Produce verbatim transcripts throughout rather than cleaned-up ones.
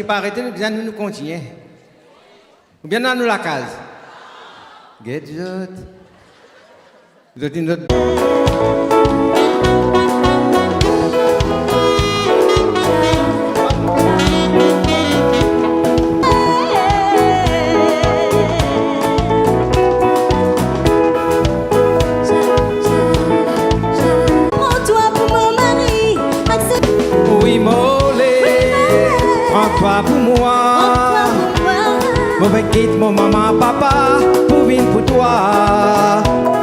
Pa arete, nou bizin, nou, nou kontigne. Oubien nou al nou lakaz? Get zot. Zot inn zot. Pran twa pou mo mari, aksepte. Wi, mo le pran twa pou mwa. Pran twa pou mwa. Mo pe kit mo mama, papa pou vinn pou twa.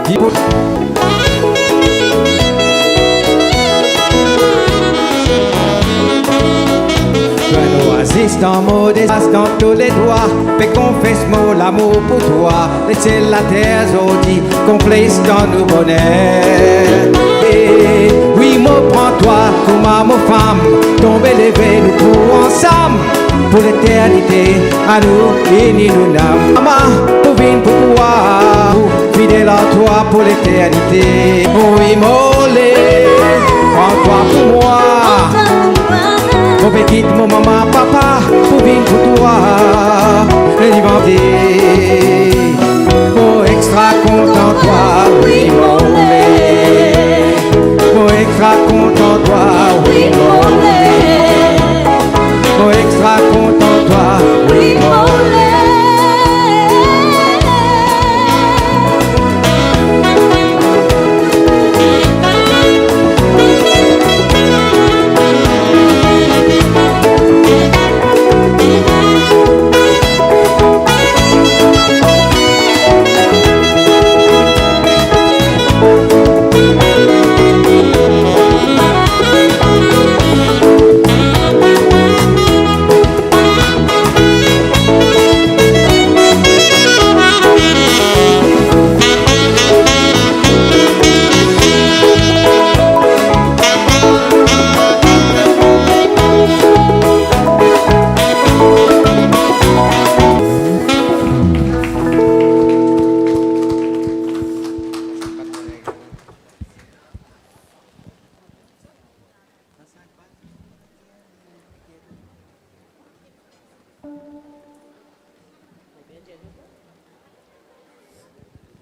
Ki pou Twa nou azis dan mo dezas, dan tou le dwa, pe konfes mo lamour pou twa. Lesiel later zordi konplex dan nou boner. E wi, mo pran twa kouma mo fam, tonbe leve nou pou ansam, pou leternite, anou ini nou nam. Mama, pou vinn pou twa, fidel ar twa pou leternite. Wi, mo le pran twa pou mwa. Mo pe kit mo mama, papa pou vinn pou twa. Li vante. Mo extra kontan twa, wi, mo le. Mo extra kontan twa, wi, mo le. Mo extra kontan twa, wi, mo le.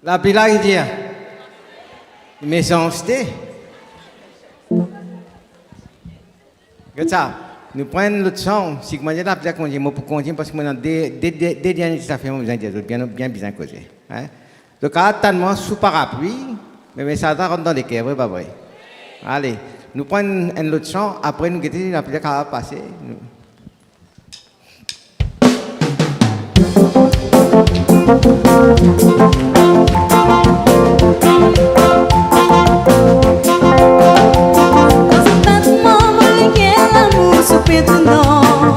Lapli la ki dir, mesanste. Get sa, nou pran enn lot son, si kouma dir lapli la kontign, mo pou kontign parski mo ena de, de, de, de dernie ti zafer mo bizin dir zot, bien, bien bizin koze, hein. Zot kapav tann mwa sou parapli, me, me sa, sa rant dan leker, vre pa vre? Ale, nou pran enn, enn lot son, apre nou gete si lapli la kapav pase. Nou Konsa pa mo leker lamour sou pe tounan.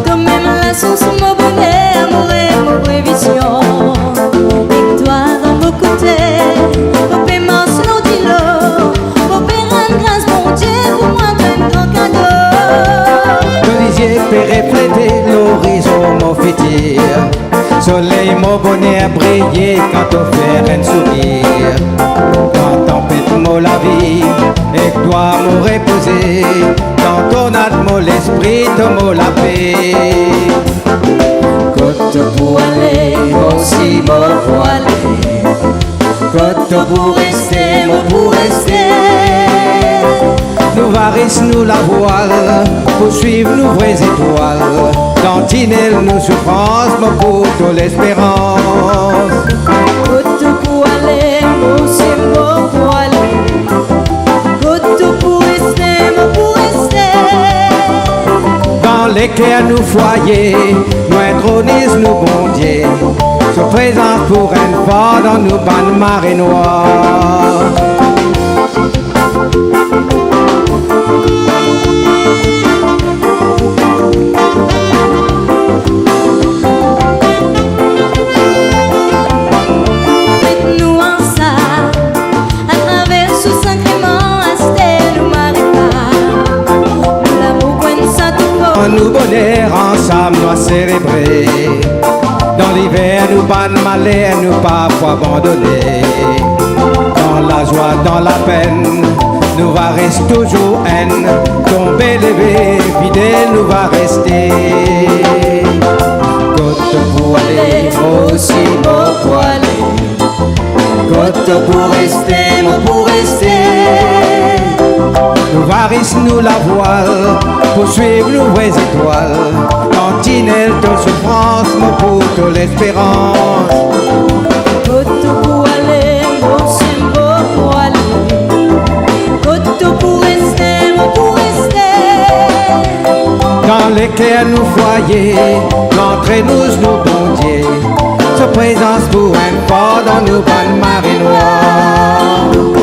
Tomem lasours mo boner, mo rev, mo previzion. Ek twa dan mo kote, mo pe mars lor dilo, mo pe rann gras Bondie pou mwa, to enn gran kado. To lizie pe reflete lorizon mo fitir. Soley mo boner briye kan to fer enn sourir. Dan tanpet mo lavi, ek twa mo repoze. Dan tornad mo lespri, to mo lape. Kot to pou ale, mo osi mo pou ale. Kot to pou reste, mo pou reste. Nou varis nou lavwal, pou swiv nou vre zetwal. Dan tinel nou soufrans, mo pou to lesperans. Kot to pou ale, mo osi mo pou ale. Kot to pou reste, mo pou reste. Dan leker nou fwaye, nou introniz nou Bondie. So prezans pou enn fwa dan nou bann mare nwar. Met nou ansam, atraver so sakreman, aster nou mari pa. Nou lamour pou enn sa tou for. Nou boner ansam nou a selebre. Dan liver nou bann maler nou pafwa abandone. Dan lazwa, dan lapenn, Nou va res touzour enn, tonbe leve, fidel nou va reste. Kot to pou ale, mo osi mo pou ale. Kot to pou reste, mo pou reste. Nou va ris nou lavwal pou swiv nou vre zetwal. Dan tinel to soufrans, mo pou to lesperans. Kot to pou ale, mo osi mo pou ale. Kot to pou reste, mo pou reste. Dan leker nou fwaye, dan trenous nou Bondie. So prezans pou enn par dan nou bann mare nwar.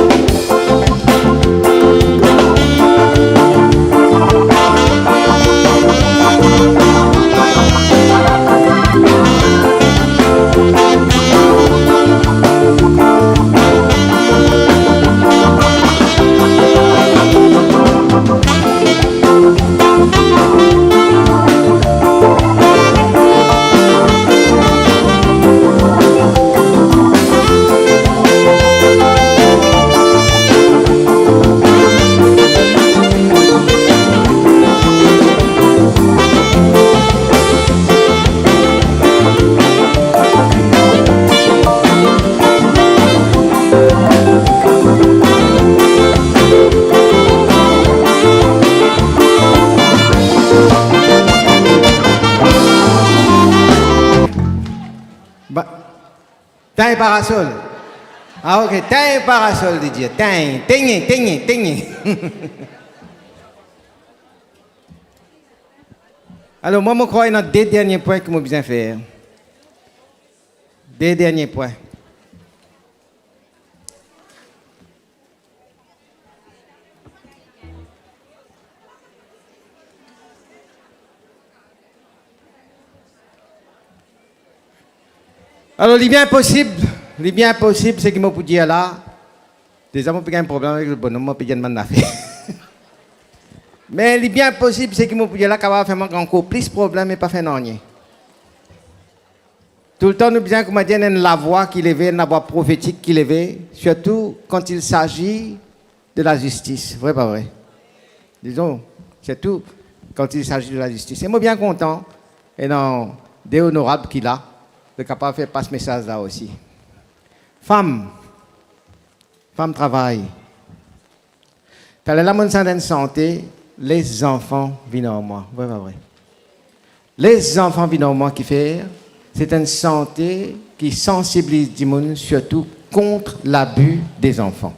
Ba, tengn parasol. Ah, ok, tengn parasol, Didier. Tengn, tengn, tengn, tengn. Alor, mwa, mo krwar ena de dernie pwin ki mo bizin fer. De dernie pwin. Alor, li bien posib, li bien posib, seki mo pou dir la, deza mo pe gagn problem avek bonom, mo pe gagn bann zafer. Me li bien posib, seki mo pou dir la kapav fer mwa ankor plis problem e pa fer nanye. Toultan nou bizin, kouma dir, enn lavwa ki leve, enn lavwa profetik ki leve, sirtou kan il s'agit de la zistis, vre pa vre? Dizon, sirtou kan il s'agit de la zistis. E mo bien kontan, ena de onorab ki la, zot kapav fer pas mesaz la osi. Fam, fam travay. Taler la, mo'nn sante enn sante, Les zanfan vinn ar mwa. Vre pa vre? Les zanfan vinn ar mwa ki fer, se enn sante ki sansibiliz dimoun sirtou kont labi de zanfan.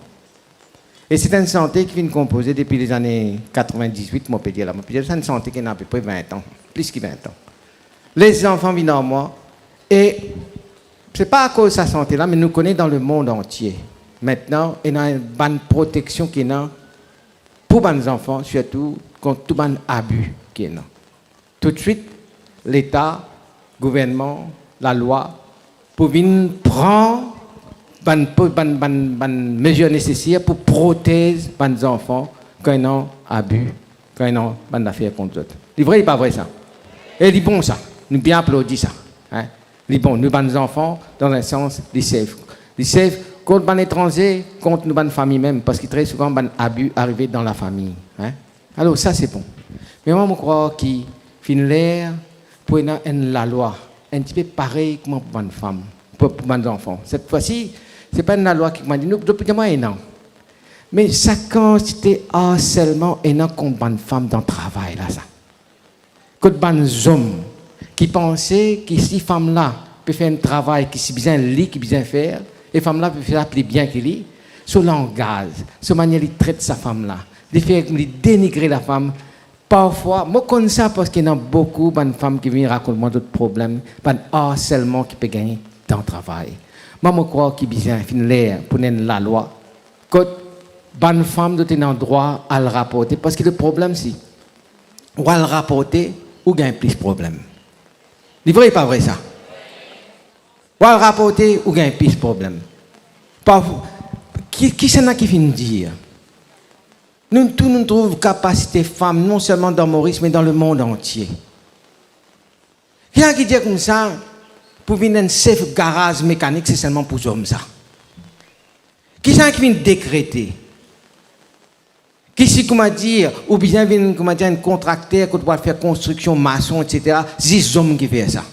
E se enn sante ki finn konpoze depi lezane katreven-diz-wit, mo pe dir la. Mo pe dir, se enn sante ki ena apepre vin an, plis ki vin an. Les zanfan vinn ar mwa, e se pa akoz sa sante la, me nou kone dan lemond antie, mintnan, ena bann proteksion ki ena pou bann zanfan, sirtou kont tou bann abi ki ena. Toutswit, Leta, gouvernman, lalwa, pou vinn pran bann po-, bann, bann, bann mezir neseser pou protez bann zanfan kan ena abi, kan ena bann zafer kont zot. Li vre, li pa vre sa? E li bon sa, nou bien aplodi sa, hein? Li bon, nou bann zanfan, dan enn sans, li safe. Li safe kont bann etranze, kont nou bann fami mem, parski tre souvan bann abi arive dan lafami, hein? Alor, sa se bon. Me mwa, mo krwar ki finn ler pou ena enn lalwa, enn tipe parey kouma pou bann fam, pou, pou bann zanfan. Set fwa si, se pa enn lalwa ki, kouma dir, nou, zot pou dir mwa ena. Me sa kantite arselman ena kont bann fam dan travay la sa. Kot bann zom ki panse ki si fam la pe fer enn travay ki si bizin li, ki bizin fer, e fam la pe fer sa pli bien ki li, so langaz, so manier li tret sa fam la, li fer, li denigre lafam. Parfwa, mo konn sa parski ena boukou bann fam ki vinn rakont mwa zot problem, bann arselman ki pe gagne dan travay. Mwa, mo krwar ki bizin, finn ler pou ena enn lalwa kot bann fam, zot ena drwa al raporte, parski le problem si ou al raporte, ou gagn plis problem. Li vre, pa vre sa? Ou al raporte, ou gagn plis problem. Pa, ki, kisannla ki finn dir? Nou tou, nou trouv kapasite fam, non selman dan Moris, me dan lemond antie. Kisannla ki dir koumsa, pou vinn enn sef garaz mekanik, se selman pou zom sa? Kisannla ki finn dekrete? Ki si, koumadir, ou bizin vinn, koumadir, enn kontrakter kot pou al fer konstriksion, mason, et cetera, zis zom ki fer sa.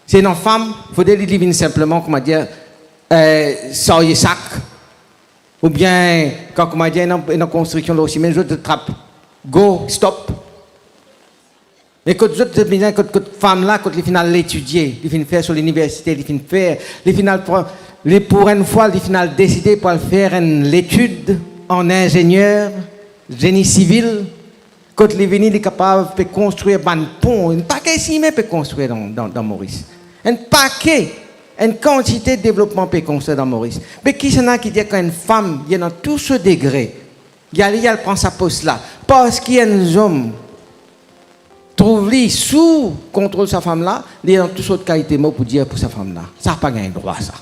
Si ena fam, fode li, li vinn sinpleman, koumadir, eh, sarye sak, oubien, kan, koumadir, ena, ena konstriksion lor sime, zot trap, go, stop. Me kot zot, zot bizin, kot, kot fam la, kot li finn al etidie, li finn fer so liniversite, li finn fer, li finn al pran, li pou enn fwa, li finn al deside pou al fer enn letid an inzenier, zeni sivil, kot li vini, li kapav pe konstrir bann pon, enn pake sime pe konstrir dan, dan, dan Moris. Enn pake, enn kantite devlopman pe konstrir dan Moris. Me kisannla ki dir kan enn fam, li ena tou so degre, li ale, li al pran sa pos la, parski enn zom trouv li sou kontrol sa fam la, li ena tou sort kalite mo pou dir pou sa fam la. Sa pa gagn drwa, sa.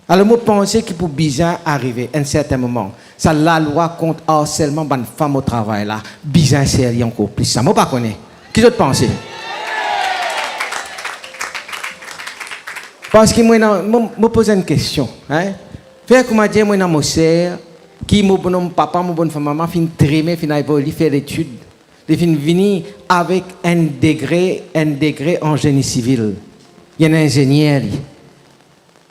Alor, mo panse ki pou bizin arive enn sertin moman, sa lalwa kont arselman bann fam o travay la, bizin servi ankor plis sa. Mo pa kone. Ki zot panse? Parski mo ena, mo, mo poz enn kestion, hein? Fer koumadir mo ena mo ser, ki mo bonn papa, mo bonn fam mama finn trime, finn al li fer letid, li finn vini avek enn degre, enn degre an zeni sivil. Li enn inzenier, li.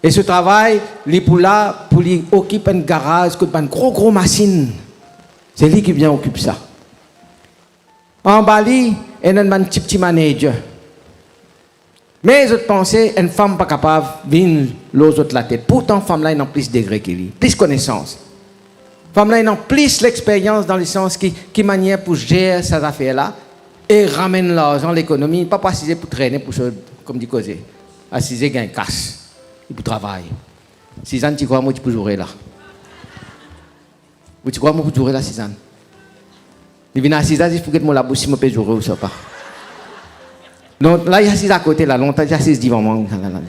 E so travay, li pou la, pou li okip enn garaz kot bann gro, gro masinn. Se li ki bizin okip sa. Anba li, ena enn bann tipti manager. Me zot panse enn fam pa kapav vinn lor zot latet. Pourtan, fam la ena plis degre ki li, plis konesans. Fam la ena plis lexperyans dan lesans ki, ki manier pou zer sa zafer la e ramenn larzan lekonomi, pa pou asize pou trene pou so, kouma dir koze. Asize gagn kas, li pou travay. Sizann, ti krwar mo ti pou zoure la? Ou ti krwar mo pou zoure la, Sizann? Li vinn asiz la zis pou get mo labous, si mo pe zoure ou sa pa. Non, la, li asiz akote la, lontan li asiz divan mwa, la, la.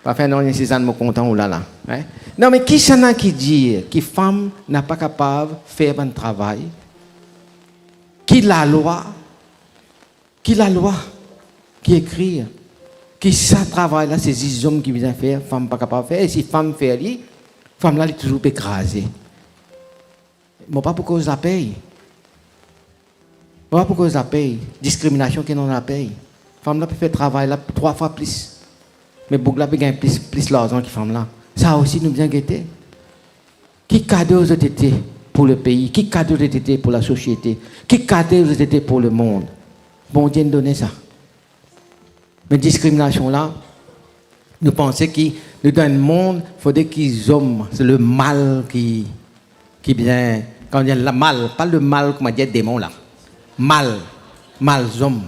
Pa fer nanye, Sizann, mo kontan ou la la. Hein? Non, me kisannla ki dir ki fam napa kapav fer bann travay ki lalwa Ki lalwa ki ekrir ki sa travay la se zis zom ki bizin fer, fam pa kapav fer, e si fam fer li, fam la li touzour pe kraze. Mo pa pou koz lapey. Mo pa pou koz lapey, diskriminasion ki ena dan lapey. Fam la pe fer travay la trwa fwa plis, me boug la pe gagn plis, plis larzan ki fam la. Sa osi nou bizin gete. Ki kado zot ete pou lepei? Ki kado zot ete pou lasosiete? Ki kado zot ete pou lemond? Bondie inn done sa. Me diskriminasion la, nou panse ki nou dan enn mond, fode ki zom, se lemal ki, ki bien, kan dir lemal, pa lemal kouma dir demon la. Mal, mal zom,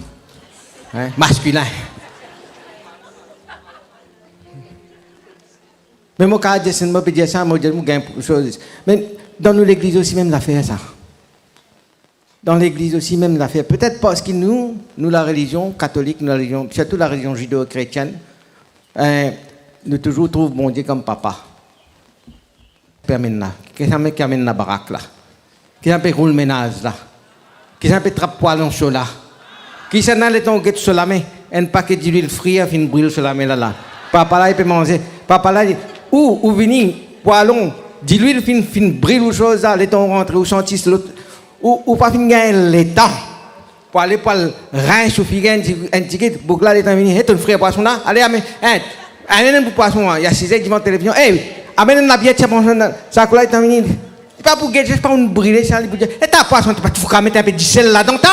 hein, maskilin. Me mo kapav dir, si mo pe dir sa, mo dir mo gagn soz. Me dan nou legliz osi mem zafer sa. Dan legliz osi mem zafer. Petet parski nou, nou larelizion katolik, nou larelizion, sirtou larelizion zido-kretienn, eh, nou touzour trouv Bondie kom papa. Pe amenn la. Kisannla ki amenn labarak la? Kisannla pe roul menaz la? Kisannla pe trap pwalon so la? Kisannla letan ou get so lame, enn pake dilwil frir finn bril so lame la la? Papa la, li pe manze. Papa la, li, ou, ou vini, pwalon, dilwil finn, finn bril ou soz la, letan ou rantre, ou santi lot, ou, ou pa finn gagn letan pou ale pou al rins ou figir enn ti, enn tigit, boug la letan vini, "Hey, to frir pwason la? Ale, amenn, hein, amenn enn bout pwason la." Li asize divan televizion, "Hey, amenn enn labier, ti pwason la." Sa kou la letan vini, li pa pou gete, pa pou brile sa, li pou dir, "Eta pwason, to pa ti fouka met enpe disel ladan ta?"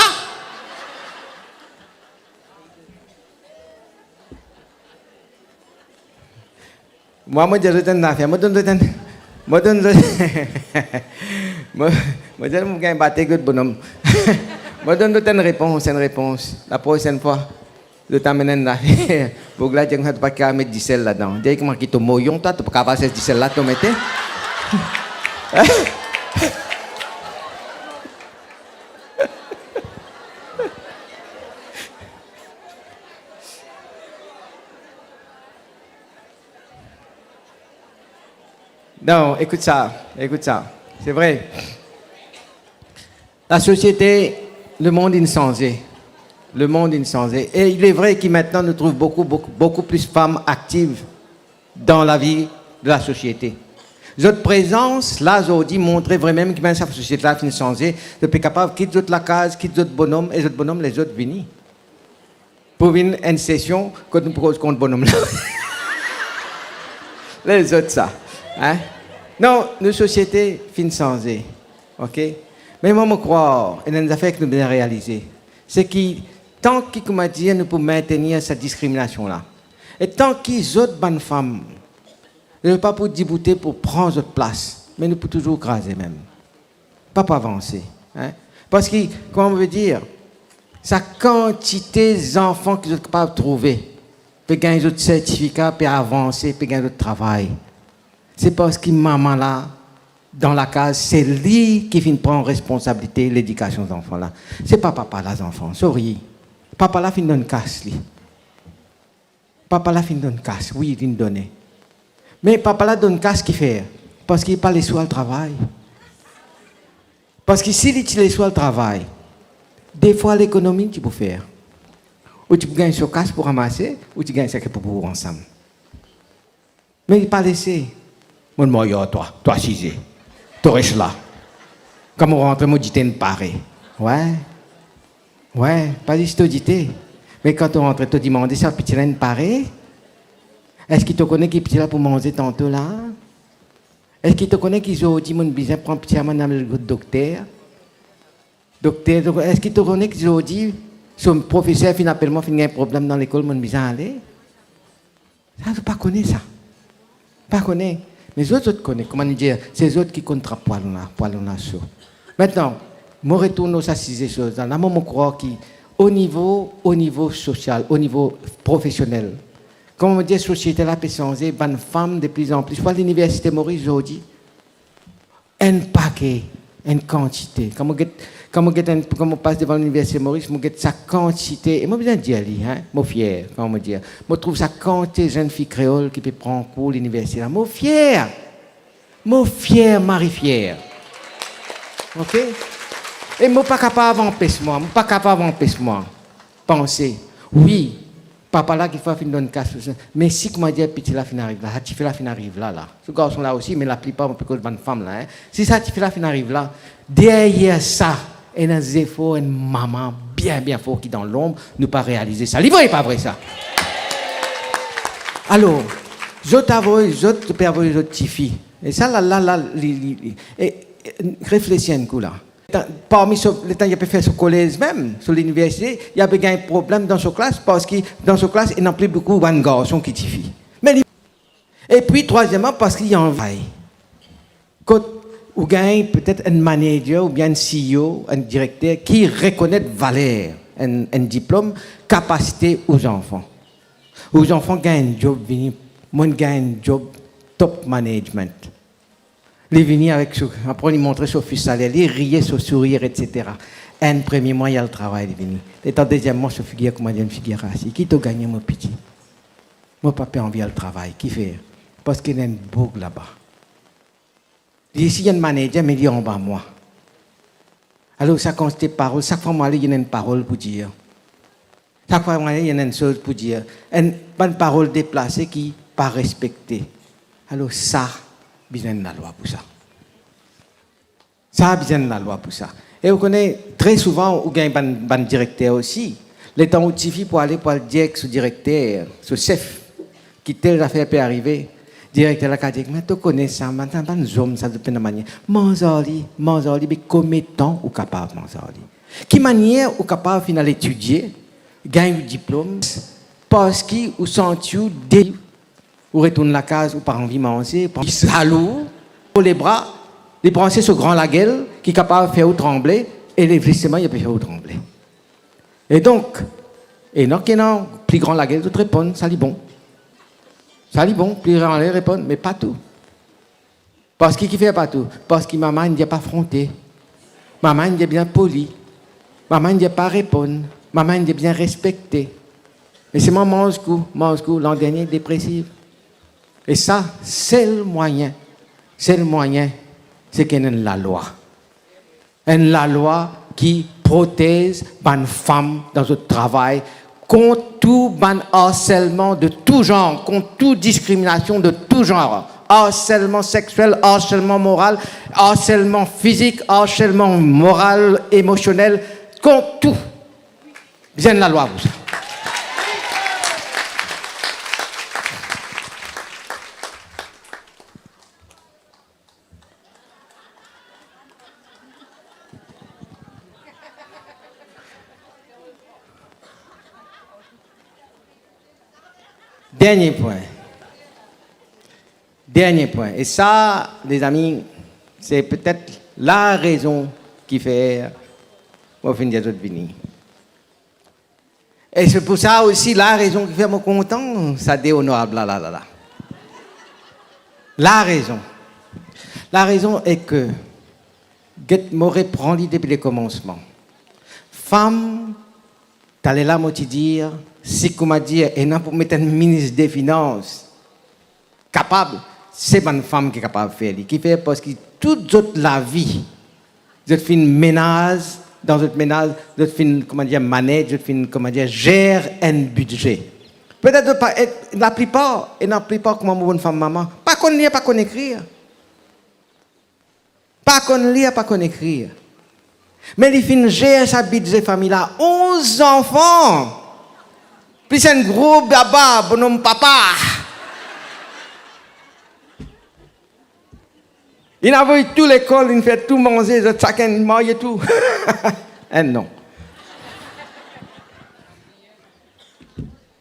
Mwa, mo dir zot enn zafer, mo donn zot enn, mo donn zot, mo, mo dir mo gagn bate kot bonom. Mo donn zot enn repons, enn repons. Laprosenn fwa zot amenn enn zafer, boug la dir koumsa to pa kapav met disel ladan. Dir kouma ki to moyon twa, to pa kapav ses disel la to mete. Non, ekout sa, ekout sa. Se vre. Lasosiete, lemond inn sanze. Lemond inn sanze. E il est vrai ki aster nou trouv boukou, boukou, boukou plis fam aktiv dan lavi de lasosiete. Zot prezans la zordi montre vremem ki bann sa sosiete la finn sanze. Zot pe kapav kit zot lakaz, kit zot bonom, e zot bonom les zot vini pou vinn enn sesion kot nou pou koz kont bonom la. Les zot sa, hein? Non, nou sosiete finn sanze, ok? Me mwa, mo krwar, ena enn zafer ki nou bizin realize, se ki tan ki, kouma dir, nou pou mintenir sa diskriminasion la, e tan ki zot bann fam, zot pa pou diboute pou pran zot plas, me nou pou touzour kraze mem. Pa pou avanse, hein? Parski, kouma mo ve dir, sa kantite zanfan ki zot kapav trouve, pe gagn zot sertifika, pe avanse, pe gagn zot travay, se parski mama la, dan lakaz, se li ki finn pran responsabilite ledikasion zanfan la. Se pa papa la zanfan, sorry. Papa la finn donn kas li. Papa la finn donn kas, wi, li finn done. Me papa la donn kas kifer? Parski li pa les ou al travay. Parski si li ti les ou al travay, defwa lekonomi ti pou fer. Ou ti pou gagn so kas pou ramase, ou ti gagn seki pou boug ansam. Me li pa lese. Mo marye ar twa, twa size. To res la. Kan mo rantre, mo dite inn pare. Wi. Wi, pa zis to dite. Me kan to rantre, to dimande si piti la inn pare? Eski to kone ki piti la pou manze tanto la? Eski to kone ki zordi monn bizin pran piti la, monn amenn li kot dokter? Dokter, to, eski to kone ki zordi so profeser finn apel mwa, finn gagn problem dan lekol, monn bizin ale? Sa, zot pa kone sa. Pa kone. Me zot, zot kone. Kouma nou dir, se zot ki konn trap pwalon la, pwalon la so. Aster, mo retourn lor sa size soz la. La, mo, mo krwar ki o nivo, o nivo sosial, o nivo profesionel, kouma mo dir, sosiete la pe sanze, bann fam de pli an pli. Ou al Liniversite Moris zordi, enn pake, enn kantite. Kan mo get, kan mo get enn, kan mo pas devan Liniversite Moris, mo get sa kantite, e mo bizin dir li, hein, mo fier, kouma mo dir, mo trouv sa kantite zenn fi kreol ki pe pran kour liniversite la. Mo fier! Mo fier, mari fier. Ok? E mo pa kapav anpes mwa, mo pa kapav anpes mwa panse, wi, papa la ki fer finn donn kas pou sa. Me si, kouma dir, piti la finn ariv la, sa tifi la finn ariv la, la. So garson la osi, me laplipar, mo pe koz bann fam la, hein. Si sa tifi la finn ariv la, deryer sa, ena zefor enn mama bien, bien for ki dan lonb, nou pa realize sa. Li vre, pa vre sa? Alor, zot avoy, zot pe avoy zot tifi. E sa la, la, la, li, li, li. E, e, reflesi enn kou la. Letan, parmi so, letan li pe fer so kolez mem, so liniversite, li pe gagn problem dan so klas, parski dan so klas, ena pli boukou bann garson ki tifi. Me li, epi, trwazieman, parski li anvi. Kot ou gagn petet enn manager oubien enn C E O, enn direkter ki rekonet valer enn, enn diplom, kapasite ou zanfan. Ou zanfan gagn enn job, vini, monn gagn enn job top management. Li vini avek so, apre li montre so fis saler, li riye, so sourir, et cetera. Enn premie mwa, li al travay, li vini. Letan deziem mwa, so figir kouma enn figir rasi. Ki to gagne, mo piti? Mo pa pe anvi al travay. Kifer? Parski ena enn boug laba. Li isi, li enn manager, me li anba mwa. Alor, sa kantite parol, sak fwa mo ale, li ena enn parol pou dir. Sak fwa mo ale, li ena enn soz pou dir. Enn bann parol deplase ki pa respekte. Alor, sa bizin enn lalwa pou sa. Sa bizin enn lalwa pou sa. E ou kone, tre souvan, ou gagn bann, bann direkter osi. Letan ou tifi pou ale, pou al dir ek so direkter, so sef, ki tel zafer pe arive, direkter la kapav dir, "Me to kone sa, bann, bann zom sa, zot pena manier." Manz ar li, manz ar li, me komie tan ou kapav manz ar li? Ki manier ou kapav finn al etidie, gagn ou diplom, parski ou santi ou de-, ou retourn lakaz, ou pa anvi manze, ou pa anvi, zalou, ou lebra, li panse so gran lagel ki kapav fer ou tranble, e li, zisteman, li pe fer ou tranble. E donk, ena ki ena pli gran lagel, zot reponn, "Sa li bon. Sa li bon," pli gran lagel reponn, me pa tou. Parski kifer pa tou? Parski mama inn dir pa fronte. Mama inn dir bizin poli. Mama inn dir pa reponn. Mama inn dir bizin respekte. Me selman manz kou, manz kou, landernie depresif. E sa, sel mwayin, sel mwayin, se ki ena enn lalwa. Enn lalwa ki protez bann fam dan zot travay kont tou bann arselman de tou zanr, kont tou diskriminasion de tou zanr. Arselman sexiel, arselman moral, arselman fizik, arselman moral, emosionel, kont tou. Bizin lalwa pou sa. Dernie pwin. Dernie pwin. E sa, lezami, se petet larezon ki fer mo finn dir zot vini. E se pou sa osi larezon ki fer mo kontan sa de onorab la, la, la, la. Larezon. Larezon e ke, get, mo repran li depi lekomansman. Fam, taler la mo ti dir, si koumadir ena pou met enn minis de finans, kapab, se bann fam ki kapav fer li. Kifer? Parski tou zot lavi, zot finn menaz, dan zot menaz, zot finn, koumadir, manage, zot finn, koumadir, zer enn bidze. Petet zot pa, e laplipar, e laplipar kouma mo bann fam mama, pa konn lir, pa konn ekrir. Pa konn lir, pa konn ekrir. Me li finn zer sa bidze fami la, onz zanfan, plis enn gro baba, bonom papa. Inn avoy tou lekol, inn fer tou manze, zot sakenn marye tou. Enn non.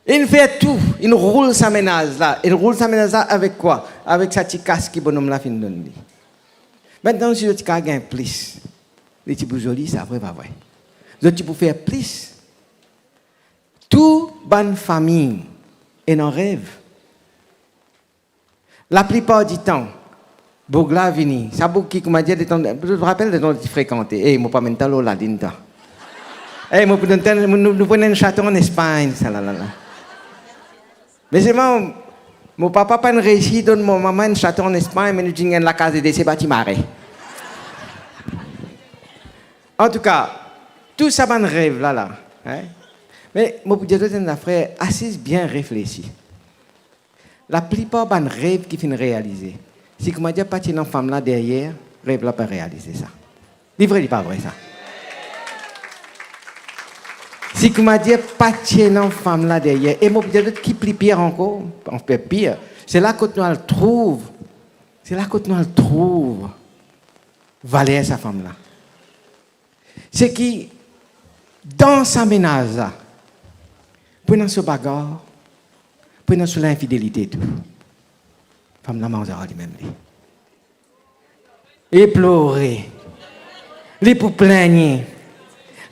Inn fer tou, inn roul sa menaz la. Inn roul sa menaz la avek kwa? Avek sa ti kas ki bonom la finn donn li. Mintnan, si zot ti kav gagn plis, li ti pou zoli sa, vre pa vre? Zot ti pou fer plis. Tou bann fami ena rev. Laplipar ditan, boug la vini. Sa boug ki, koumadir, letan, zot rapel letan ti frekante. Ey, mo pa mem ta lor lalinn ta. Ey, mo pou donn, nou, nou, nou pou ena enn sato an Espagn, sa la, la, la. Me selman, mo papa pa'nn reisi donn mo mama enn sato an Espagn, me nou ti gagn lakaz de dese, pa ti mare. Antouka, tou sa bann rev la, la, hein? Me mo pou dir zot enn zafer, asiz bien reflesi. Laplipar bann rev ki finn realize, si koumadir pa ti ena fam la deryer, rev la pa realize sa. Li vre, li pa vre sa? Si koumadir pa ti ena fam la deryer, e mo pou dir zot ki pli pir ankor, anfin pir, se la kot nou al trouv, se la kot nou al trouv valer sa fam la. Se ki dan sa menaz la, pou ena so bagar, pou ena so linfidelite tou. Fam la manz ar limem li. Li plore. Li pou pligne.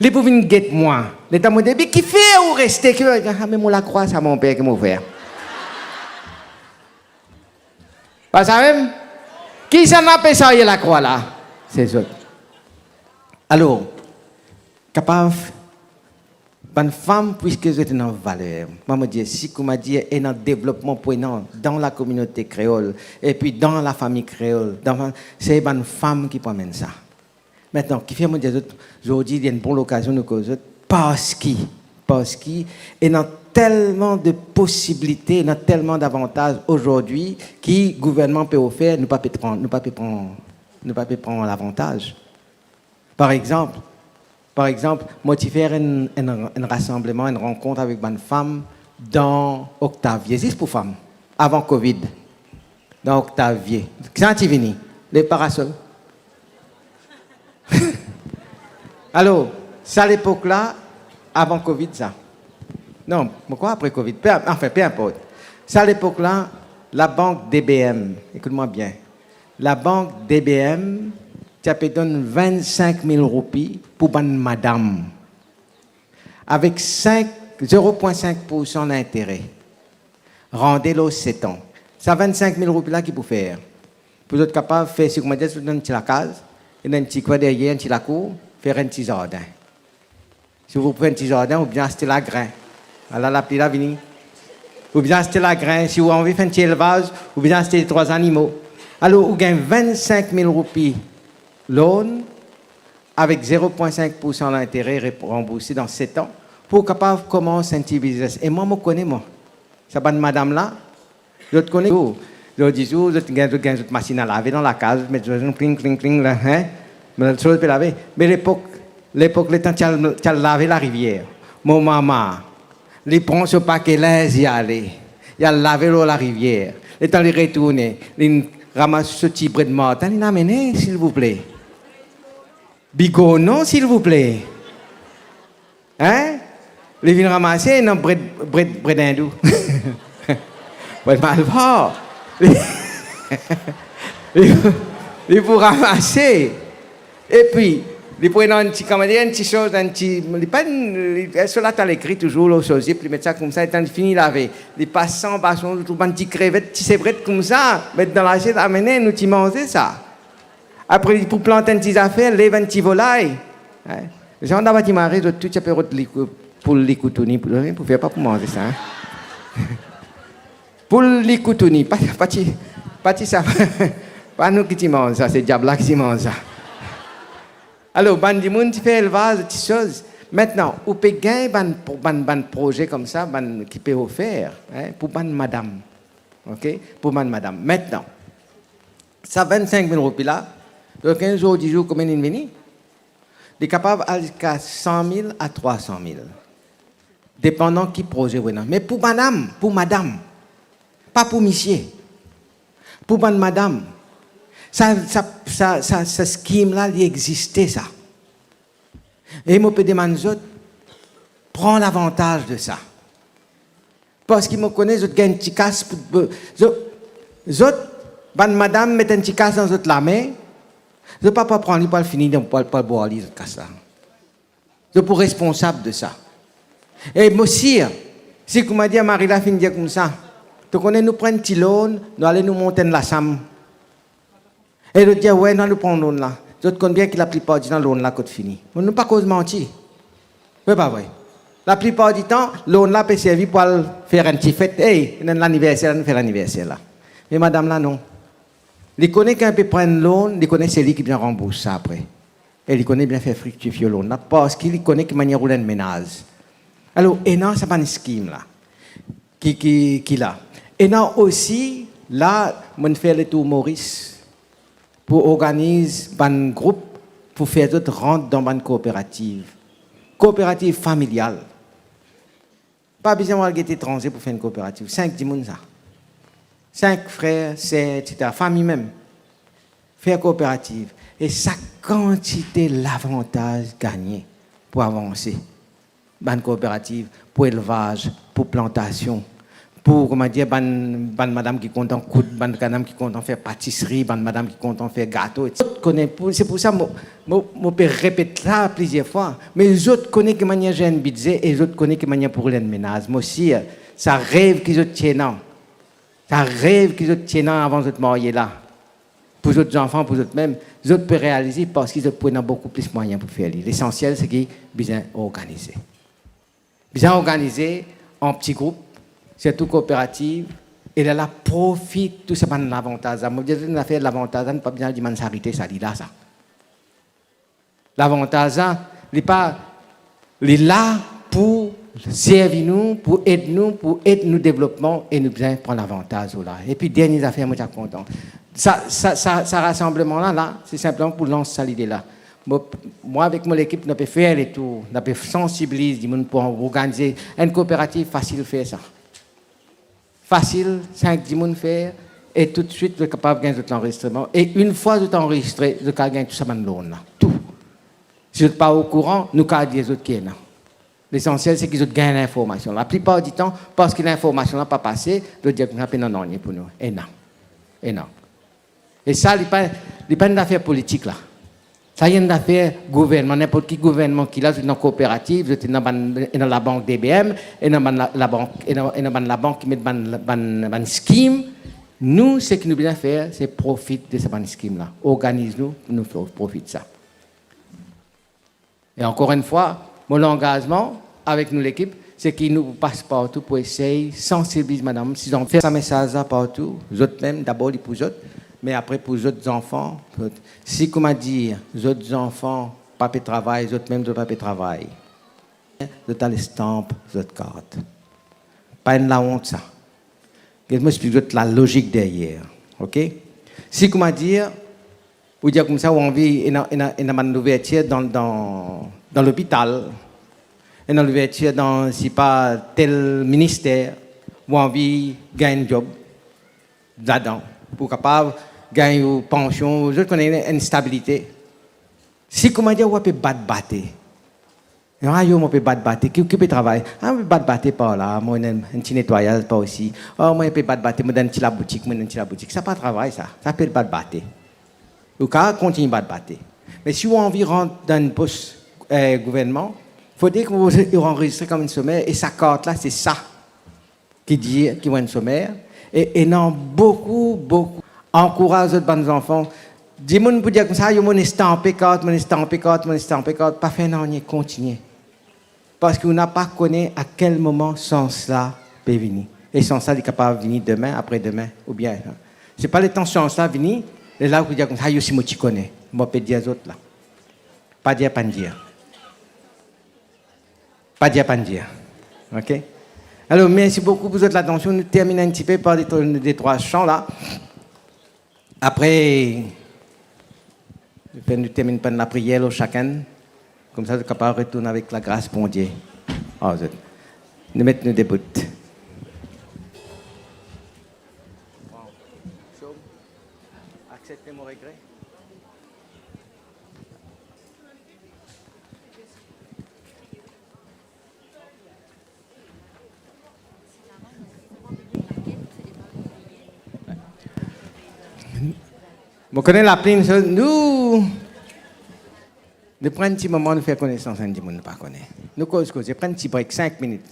Li pou vinn get mwa. Letan mo dir li, "Kifer ou reste?" Ki, "Ah, me mo lakrwa sa, mon per, ki mo fer?" Pa sa mem? Kisannla pe sarye lakrwa la? Se zot. Alor, kapav, bann fam, piski zot ena valer, mwa mo dir, si koumadir ena devlopman pou ena dan lakominote kreol, epi dan lafami kreol, dan, se bann fam ki pou amenn sa. Mintnan, kifer mo dir zot, zordi, li enn bon lokazion nou koz zot, parski, parski ena telman de posibilite, ena telman davantaz ozordi ki gouvernman pe ofer, nou pa pe pran, nou pa pe pran, nou pa pe pran lavantaz. Par exanp, par exanp, mo ti fer enn, enn, enn rasanbleman, enn rankont avek bann fam dan Octave Vieux, zis pou fam, avan Covid. Dan Octave Vieux. Kisannla ti vini? Lev parasol. Alor, sa lepok la, avan Covid sa. Non, mo krwar apre Covid, pe, anfin, pe inport. Sa lepok la, labank D B M, ekout mwa bien, labank D B M ti pe donn vennsenk mil roupi pou bann madam, avek sink, zero pwin sink poursan lintere, rande lor set an. Sa vennsenk mil roupi la ki pou fer? Pou zot kapav fer, si koumadir, zot ena enn ti lakaz, ena enn ti kwin deryer, enn ti lakour, fer enn ti zardin. Si ou pou fer enn ti zardin, oubien aste lagrin. Ala lapli la vini. Oubien aste lagrin, si ou anvi fer enn ti elvaz, oubien aste de trwa zanimo. Alor, ou gagn vennsenk mil roupi loan, avek zero pwin sink poursan lintere rep-, ranbourse dan set an, pou ou kapav koumans enn ti biznes. E mwa, mo kone, mwa, sa bann madam la, zot kone tou. Zordi zour, zot gagn, zot gagn zot masinn a lave dan lakaz, zot met zot kling, kling, kling, la, hein? Me lot soz pe lave. Me lepok, lepok, letan ti al, ti al lave larivier, mo mama, li pran so pake linz, li ale, li al lave lor larivier. Letan li retourne, li ramas so ti bred martin, li amene, silvouple. Bigornon, silvouple. Hein? Li vinn ramase, non, bred, bred, bred indou. Bred malbar. Li, li, li pou ramase. Epi, li pou ena enn ti, kouma dir, enn ti soz, enn ti, li pa, li, so la ti al ekri touzour lor so zip, li met sa koumsa, letan li fini lave, li pas san bason, trouv bann ti krevet, ti sebret koumsa, met dan lasiet, amene, nou ti manze sa. Apre, li pou plant enn ti zafer, lev enn ti volay. Hein? Zan daba ti mare, zot tou ti ape rod li, poul likoutouni, pou, pou fer pa pou manze sa, hein? Poul likoutouni, pa, pa ti, pa ti sa, pa nou ki ti manz sa, se diab la ki ti manz sa. Alor, bann dimoun ti fer elvaz, ti soz. Aster, ou pe gagn bann, bann, bann proze koumsa, bann ki pe ofer, hein, pou bann madam. Ok? Pou bann madam. Aster, sa vinn-sink mil roupi la, zot konn zordi zour konbien linn vini? Li kapav al ziska san mil a trwa san mil, depandan ki proze ou ena. Me pou madam, pou madam, pa pou misie, pou bann madam, sa, sa, sa, sa, sa skim la, li existe sa. E mo pe demann zot, pran lavantaz de sa. Parski mo kone zot gagn ti kas pou, zot, zot, bann madam met enn ti kas dan zot lame, zot pa pou pran li pou al fini dan, pou al, pou al bwar li, zot kas la. Zot pou responsab de sa. E mo sir, si kouma dir, mari la finn dir koumsa, to kone, nou pran enn ti loan, nou ale nou mont enn lasam. E zot dir, we, nou al pran loan la. Zot konn bien ki laplipar ditan loan la kot fini. Mo, nou pa koz manti. Vre pa vre? Laplipar ditan, loan la pe servi pou al fer enn ti fet. Ey, ena enn laniverser la, nou fer laniverser la. Me madam la, non. Li kone kan li pe pran loan, li kone se li ki bizin ranbours sa apre. E li kone bizin fer friktifie loan la, parski li kone ki manier roul enn menaz. Alor, ena sa bann skim la. Ki, ki, ki la. Ena osi, la, mo'nn fer letour Moris pou organiz bann group pou fer zot rant dan bann kooperativ. Kooperativ familial. Pa bizin al get etranze pou fer enn kooperativ. Sink dimoun sa. Sink frer, ser, et cetera. Fami mem. Fer kooperativ. E sa kantite lavantaz gagne pou avanse. Bann kooperativ, pou elvaz, pou plantasion, pou, kouma dir, bann, bann madam ki kontan koud, bann madam ki kontan fer patisri, bann madam ki kontan fer gato, et cetera. Zot kone, pou, se pou sa mo, mo, mo pe repet la plizier fwa, me zot kone ki manier zer enn bidze e zot kone ki manier pou roul enn menaz. Mo sir, sa rev ki zot ti ena, sa rev ki zot ti ena avan zot marye la, pou zot zanfan, pou zot mem, zot pe realize parski zot pou ena boukou plis mwayin pou fer li. Lesansiel, se ki bizin organize. Bizin organize an pti group, sirtou kooperativ, e lerla profit tou sa bann lavantaz la. Mo dir zot enn zafer, lavantaz la, nou pa bizin al dimann sarite sa, li la sa. Lavantaz la, li pa, li la pou servi nou, pou ed nou, pou ed nou devlopman, e nou bizin pran lavantaz lor la. Epi dernie zafer, mo ti a kontan. Sa, sa, sa, sa rasanbleman la, la, se sinpleman pou lans sa lide la. Mo, mwa avek mo lekip, nou pe fer letour, nou pe sansibiliz dimoun pou organize enn kooperativ. Fasil fer sa. Fasil, sink dimoun fer, e toutswit zot kapav gagn zot lanrezistreman. E enn fwa zot anrezistre, zot kapav gagn tou sa bann loan la. Tou. Si zot pa okouran, nou kapav dir zot ki ena. Lesansiel, se ki zot gagn linformasion. Laplipar ditan, parski linformasion la pa pase, zot dir koumsa pena nanye pou nou. Ena. Ena. E sa, li pa, li pa enn zafer politik la. Sa enn zafer gouvernman, ninport ki gouvernman ki la, zot ena kooperativ, zot ena bann, ena labank D B M, ena bann la, labank, ena, ena bann labank ki met bann, bann, bann skim. Nou, seki nou bizin fer, se profit de sa bann skim la. Organiz nou, nou fer profit sa. E ankor enn fwa, mo langazman avek nou lekip, se ki nou pou pas partou pou esey sansibiliz madam, si zot fer sa mesaz la partou, zot mem, dabor li pou zot, me apre pou zot zanfan, zot, si kouma dir, zot zanfan pa pe travay, zot mem zot pa pe travay, zot al estamp zot kart. Pa enn laont sa. Get mo explik zot lalozik deryer, ok? Si, koumadir, ou dir koumsa, ou anvi ena, ena, ena bann louvertir dan, dan, dan lopital, ena louvertir dan, sipa, tel minister, ou anvi gagn enn job ladan, pou kapav gagn ou pansion, zot kone enn stabilite. Si, koumadir, ou pe bat bate, Ah, yo, mo pe bat bate. Ki, ki pe travay? Ah, mo pe bat bate par la, mo ena enn, enn ti netwayaz par isi. Ah, mo pe bat bate, mo dan enn ti laboutik, mo ena enn ti laboutik. Sa pa travay, sa. Sa apel bat bate. Ou kapav kontign bat bate. Me si ou anvi rant dan enn pos, eh, gouvernman, fode ki ou, ou anrezistre kom enn somer, e sa kart la, se sa ki dir ki ou enn somer, e ena boukou, boukou. Ankouraz zot bann zanfan. Dimoun pou dir koumsa, "Yo, mo ena estanpe kart, mo ena estanpe kart, mo ena estanpe kart." Pa fer nanye, kontigne. Parski ou napa kone a kel moman sans la pe vini. E sans la, li kapav vini demin, apre demin, oubien, se pa letan sans la vini, lerla ou pou dir koumsa, "Yo, si mo ti kone." Mo pe dir zot la. Pa dir, pa dir. Pa dir, pa dir. Ok? Alor, mersi boukou pou zot latansion. Nou terminn enn tipe par de, de trwa san la. Apre, nou terminn par enn lapriyer lor sakenn. Koumsa, nou kapav retourn avek lagras Bondie. Ar zot. Nou met nou debout. Aksepte mo regre. Mo kone lapli, so, nou, nou pran enn ti moman, nou fer konesans enn dimoun nou pa kone. Nou koz, koze, pran enn ti brek, sink minit.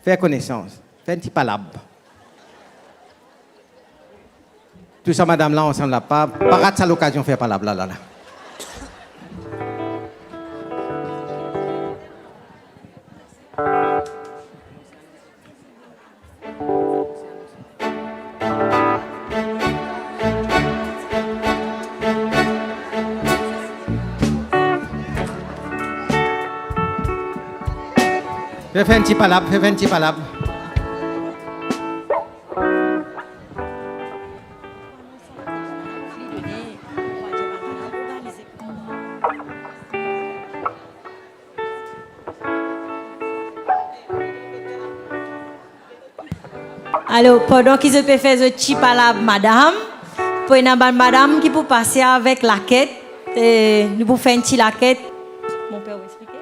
Fer konesans, fer enn ti palab. Tou sa madam la ansam la, pa, pa rat sa lokazion fer palab la, la, la. Fer, fer enn ti palab, fer, fer enn ti palab. Alor, pandan ki zot pe fer zot ti palab madam, pou ena bann madam ki pou pase avek laket, e nou pou fer enn ti laket. Mon per, ou explike?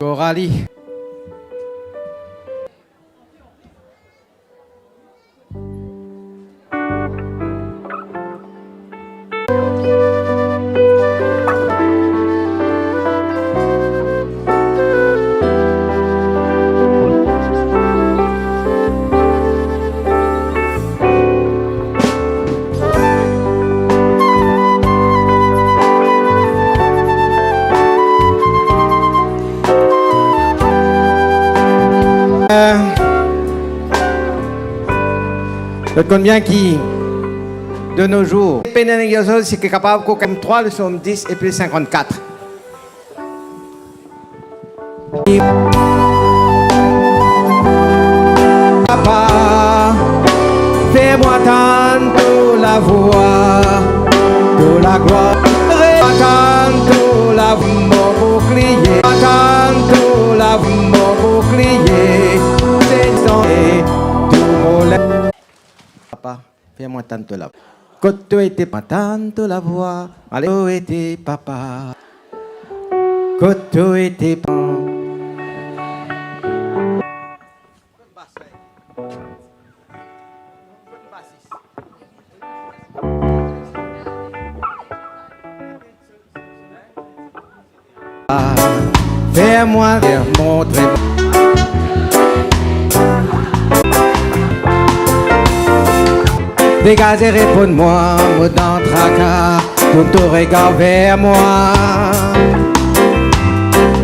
Coralie. Euh, zot konn bien ki, de nos jours, pena enn garson ki kapav koz trwa Psom dis epi sinkant-kat. Papa, fer mwa tann to lavwa, to laglwar, tann to lavwa, mo boukliye, tann to lavwa, mo boukliye, se ton e tou mo le-, Papa, fer mwa tann to lavwa. Kot to ete, tann to lavwa. Ale, to ete, Papa. Kot to ete, Papa. Fer mwa, montre mwa. Degaze, reponn mwa, mo dan traka, tourn to regar ver mwa.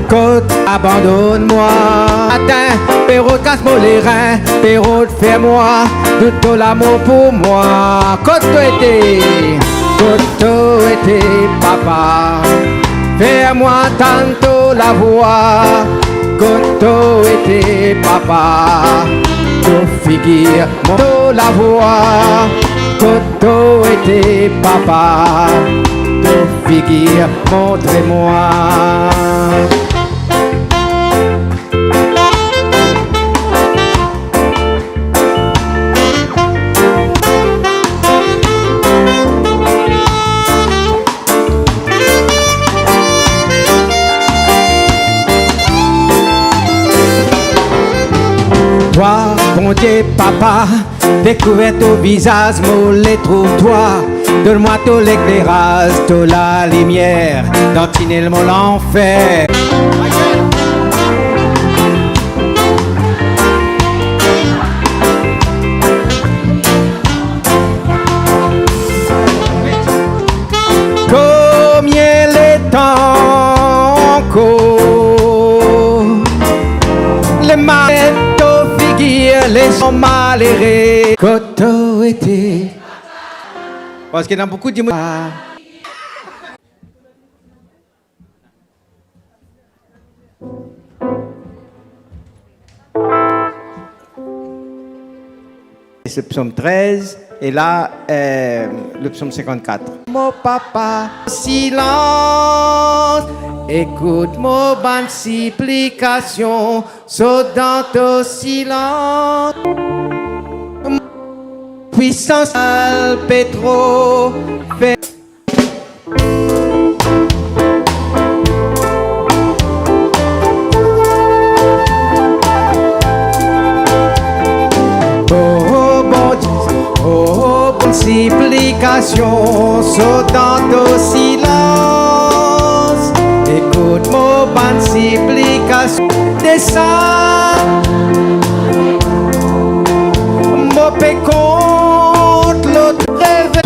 Kot abandonn mwa. Atin, pe rod kas mo lerin, pe rod fer mwa dout to lamour pou mwa. Kot to ete? Kot to ete, Papa? Fer mwa tann to lavwa. Kot to ete, Papa? To figir, mo to lavwa. Kot to ete, Papa? To figir, montre mwa. Twa, Bondie Papa, dekouver to vizaz, mo le trouv twa. Donn mwa to lekleraz, to lalimier dan tinel mo lanfer. Konbien letan ankor? Lemal to figir, les malere. Kot to ete? Parski ena boukou dimoun. Se psom trez, e la, eh, le psom sinkant-kat. Mo Papa, silans, ekout mo bann siplikasion, sot dan to silans. Pwisans al pe tro fer. Oh, oh, Bondie, oh, oh, bann siplikasion, sot dan to silans. Ekout mo bann siplikasion. Desann, mo pe kont lot reve.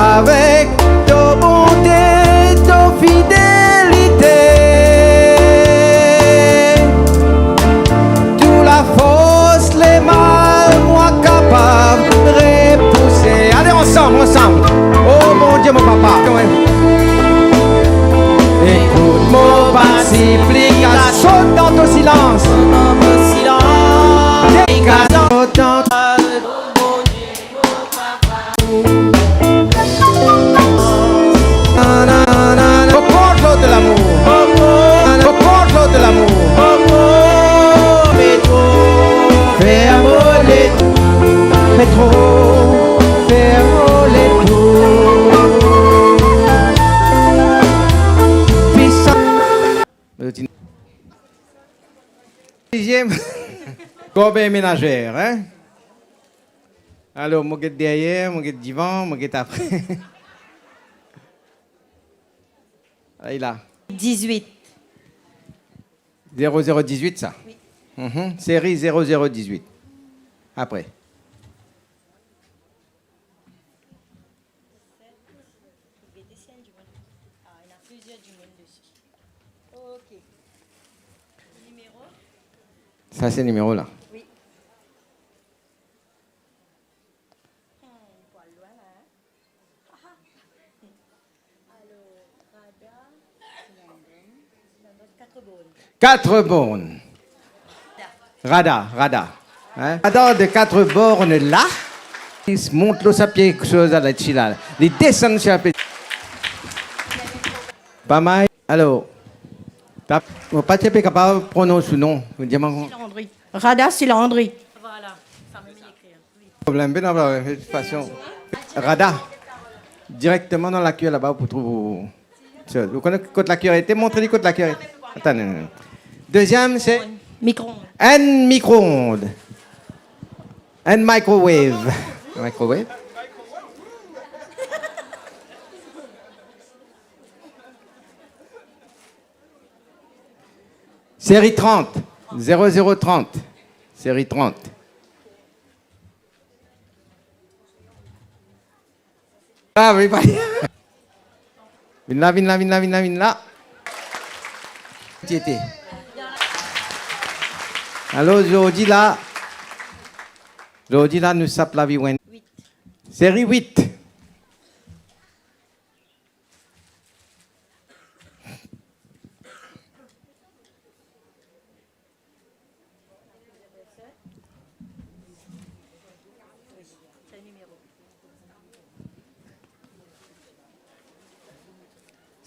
Avek to bonte, to fidelite, tou lafors lemal, mwa kapav repouse. Ale ansam, ansam. Oh Bondie, mo Papa. Ekout mo bann siplikasion, sot dan to silans. Sot dan to Mo kont lot lamour. Mo kont lot lamour. Fer mo letour. Fer mo letour. Pwisan. Siziem. Korbe menazer, hein? Alor, mo get deryer, mo get divan, mo get apre. Ala. Dizwit. Zero zero dizwit, sa? Wi. Mhm. Seri zero zero dizwit. Apre. Seri zero zero dizwit. Sa se nimero la. Quatre bornes. Rada, rada. Hein? Rada de quatre bornes la. Li mont lor sa pie kiksoz la, la ti la. Li desann sir pie. Pa mal. Alor, ta, mo pa ti pe kapav pronons ou nom. Ou dir mwa Silandri. Rada Silandri. Problem, ben, non, de toute façon. Rada. Directement dans la cuillère là-bas, vous trouvez. Ou kone kot lakier ete? Montre li kot lakier ete. Atann, non, non. Deuxième, c'est micro-ondes. Un micro-ondes. Un microwave. Microwave. Série trente, zéro zéro trente, série trente. Ah oui, pa... Vinn la, vinn la, vinn la, vinn la, vinn la. Ti ete. Alor, zordi la, zordi la, nou sap lavi win. Série huit.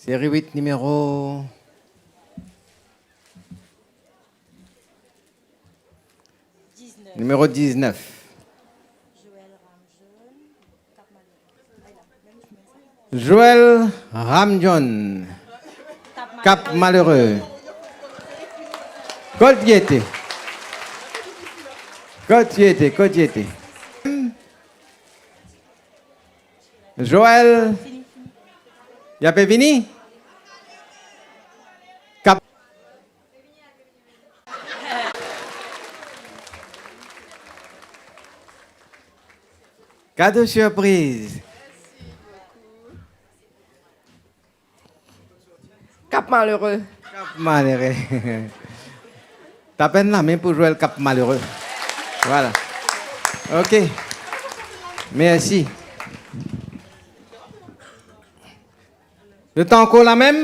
Série huit, numéro, numéro dix-neuf. Joël Ramjohn, Cap Malheureux. Kot li ete? Kot li ete? Kot li ete? Joël, li pe vini? Cap Kado sirpriz. Cap Malheureux. Cap Malheureux. Tap enn lame pou Joël Cap Malheureux. Voilà. Ok. Mersi. Zot ankor la mem?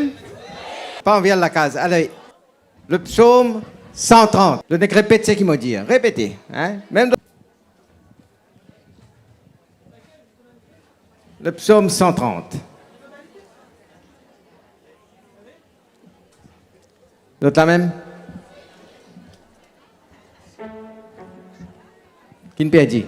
Pa anvi al lakaz. Ale. Le psaume cent trente. Donk, repet seki mo dir. Repete, hein? Mem Le psaume cent trente. Zot la mem? Ki'nn perdi?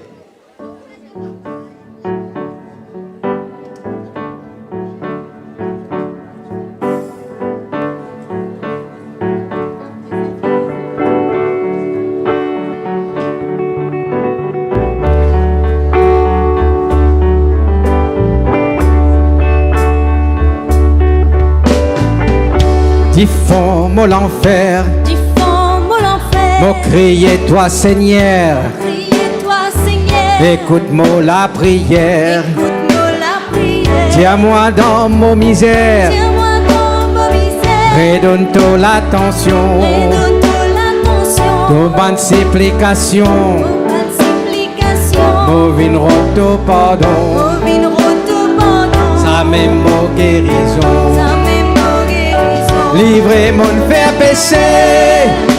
Difon mo lanfer, difon mo lanfer, mo kriye twa, Segner. Kriye twa, Segner. Ekout mo lapriyer. Ekout mo lapriyer. Tir mwa dan mo mizer. Tir mwa dan mo mizer. Redonn to latansion. Redonn to latansion. To bann siplikasion. To bann siplikasion. Mo vinn rod to pardon. Mo vinn rod to pardon. Samem mo gerizon. Samem mo gerizon. Livre mo fer pese.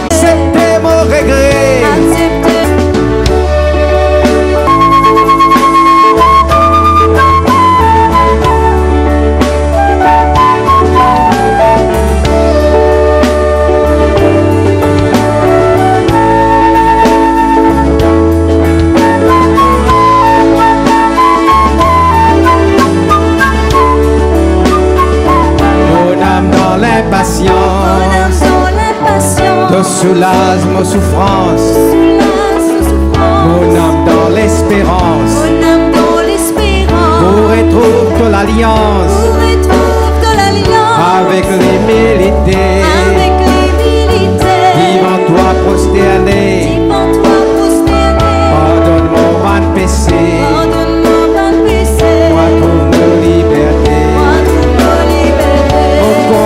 Aksepte mo regre. Aksepte. Mo nam dan linpasians. Mo nam dan linpasians. To soulaz mo soufrans. Soulaz mo soufrans. Mo nam dan lesperans. Mo nam dan lesperans. Pou retrouv to lalians. Pou retrouv to lalians. Avek imilite. Avek imilite. Devan twa prosterne. Devan twa prosterne. Pardonn mo bann pese. Pardonn mo bann pese. Mwa trouv mo liberte. Mwa trouv mo liberte. Mo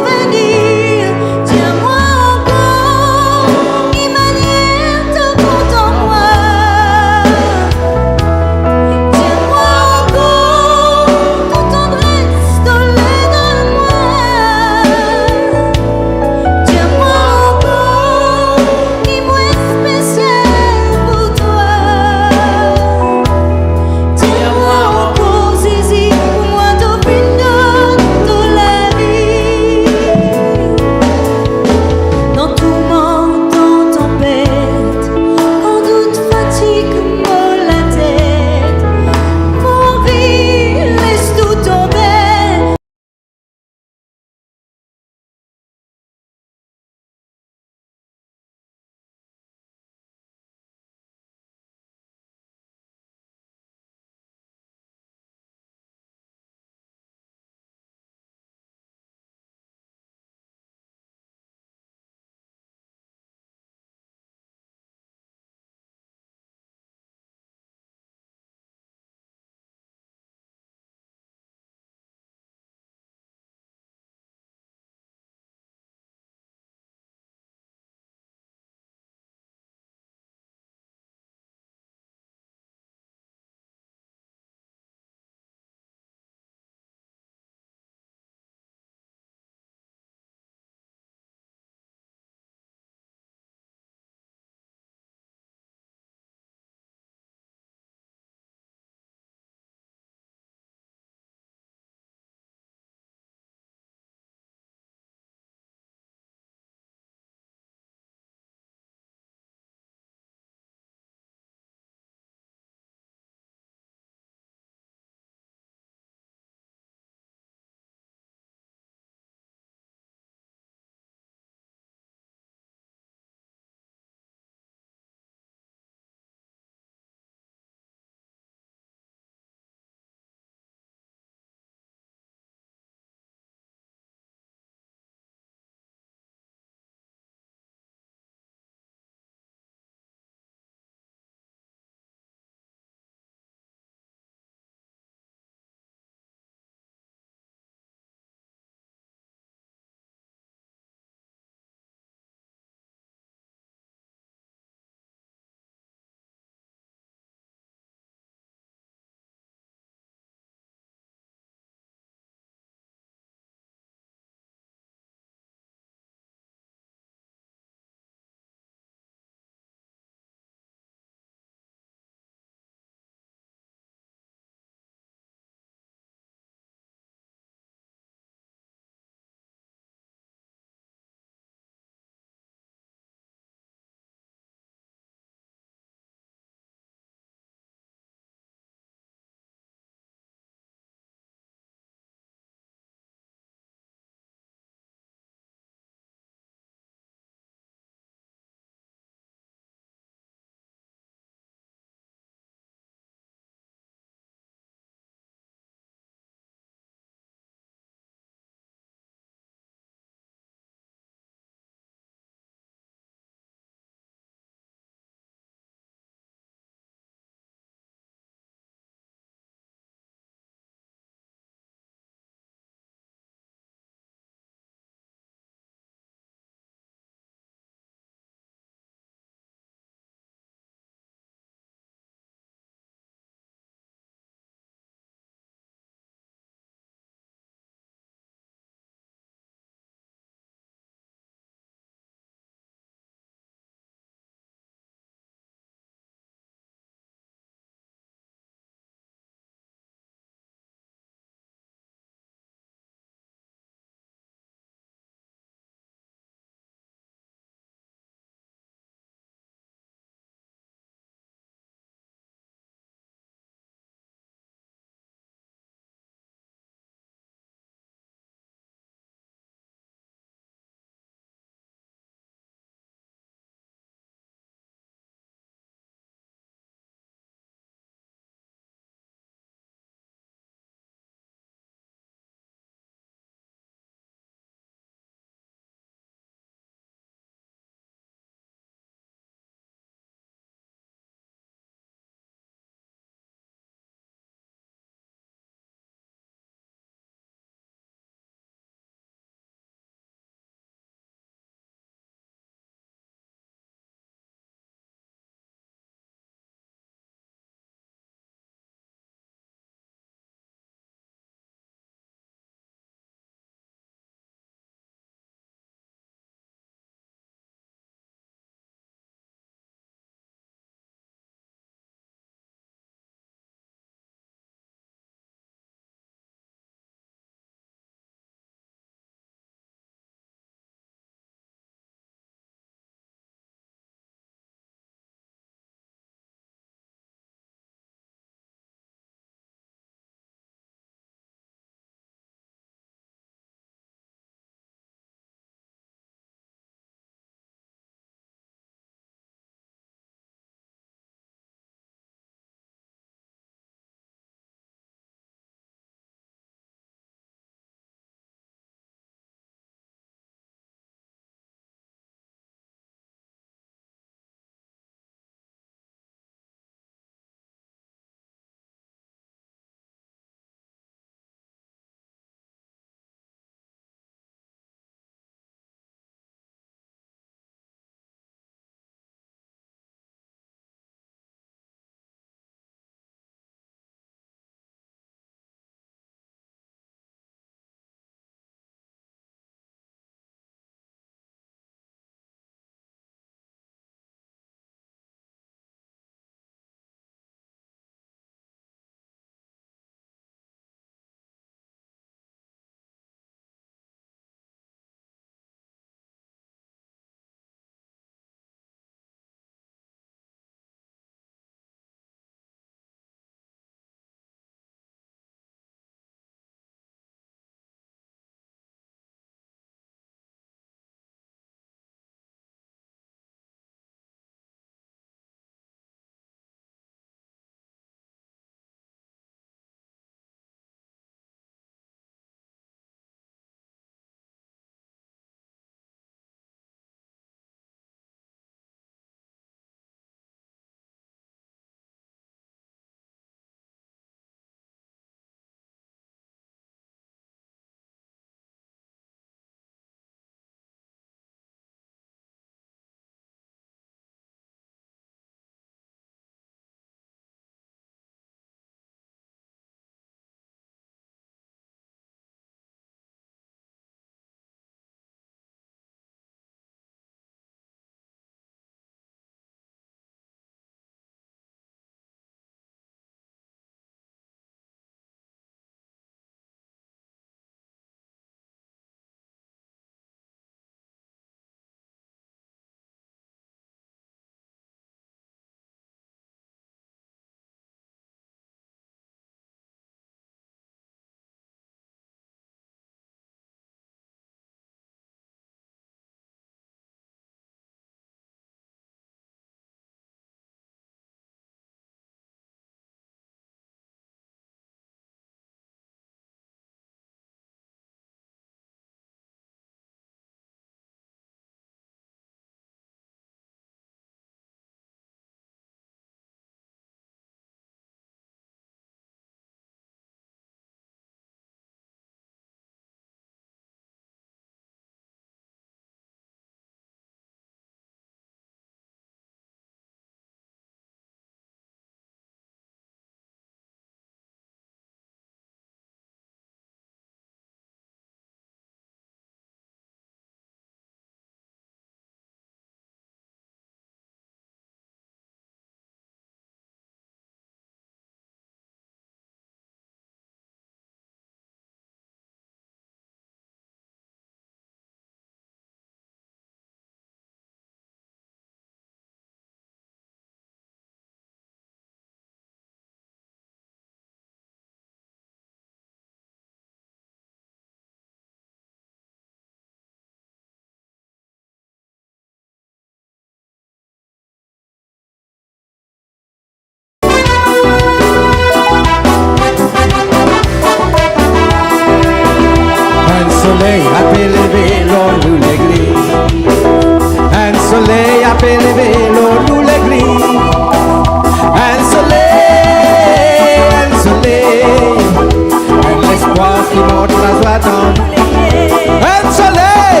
Enn soley!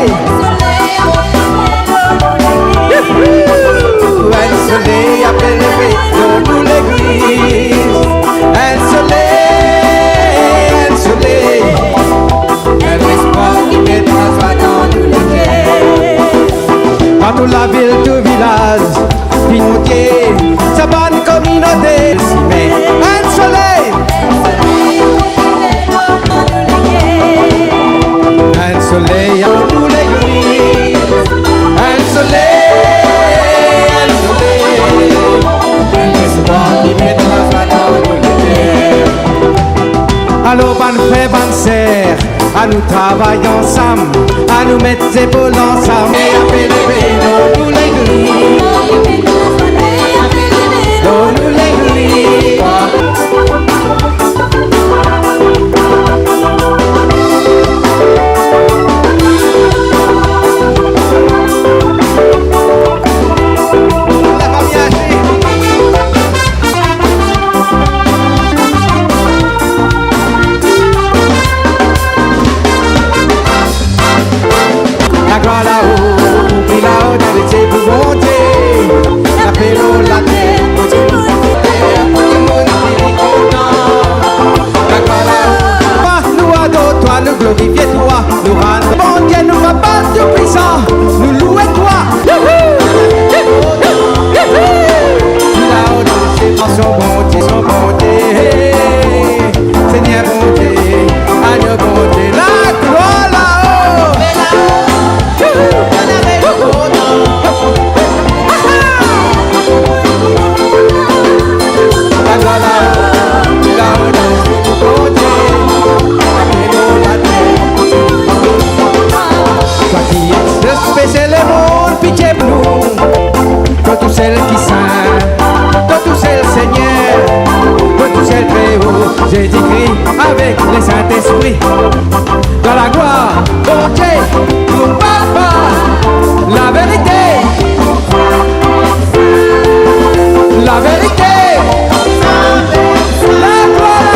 Youhou! Enn soley apel leve lor nou legliz. Enn soley, enn soley. Enn lespwar ki met lazwa dan nou leker. Dan tou lavil, tou vilaz, vinn monte, sa bann kominote, sime enn soley. Enn soley, amour legliz. Enn soley, enn soley. Enn lespwar ki met lazwa dan nou leker. Alor, bann frer, bann ser, anou travay ansam, anou met zepol ansam. E apel leve lor nou legliz. Lor nou legliz. Laglwar lao, pli lao dan lesiel pou Bondie. Lapel lor later, pou dimoun, pou dimoun ki kontan. Laglwar lao. Pa nou ador twa, nou glorifie twa. Nou rann Bondie nou Papa Toupwisan, nou loue twa. Youhou! Youhou! Youhou! Pli lao dan lesiel, son Bondie, son Bondie. Segner Bondie, Agno Bondie, laglwar lao. Youhou! Youhou! Laglwar lao, laglwar lao. Twa ki existe, pese lemond, pitie pou nou. Twa tousel ki sin, twa tousel Segner, twa tousel Treo, Zezi Kri avek Lesintespri. Dan laglwar, Bondie, nou Papa, laverite, laverite, laglwar.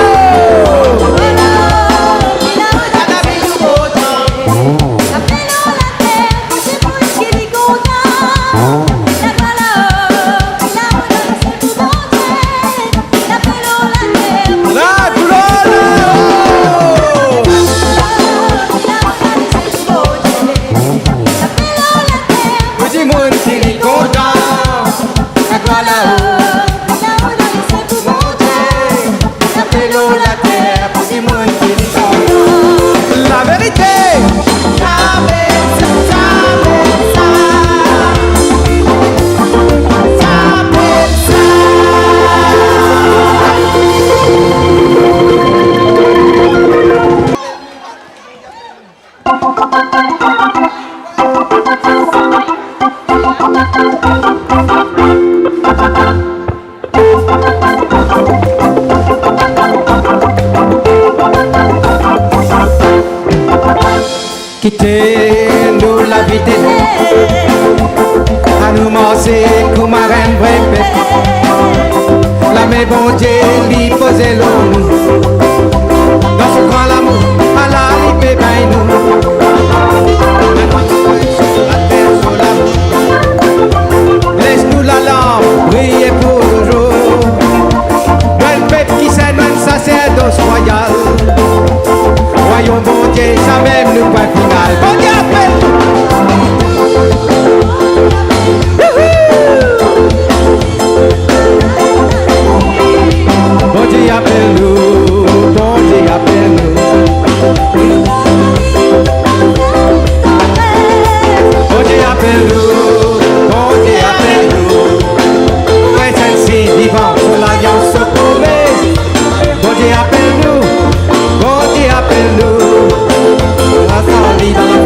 Laglwar! Pou dimoun ki li kontan. Laglwar lao, laglwar dan lesiel pou Bondie. Lapel lor later, pou dimoun ki li kontan. Laverite. Sa apel sa, sa apel sa. Sa apel sa. Kite nou lavi de, anou marse kouma enn vre pep. Lame Bondie li poze lor nou. Dan so gran lamour, ala li pe begn nou. Later so lamour. Les nou lalanp briye pou touzour. Nou enn pep ki sin, nou enn saserdos rwayal. Rwayom Bondie, samem nou pwin final. Bondie apel nou. Wouhou! Bondie apel nou, Bondie apel nou. Bondie apel nou, Bondie apel nou. Pres enn sign vivan, so lalians, so promes. Bondie apel nou, Bondie apel nou. Ansanm li dan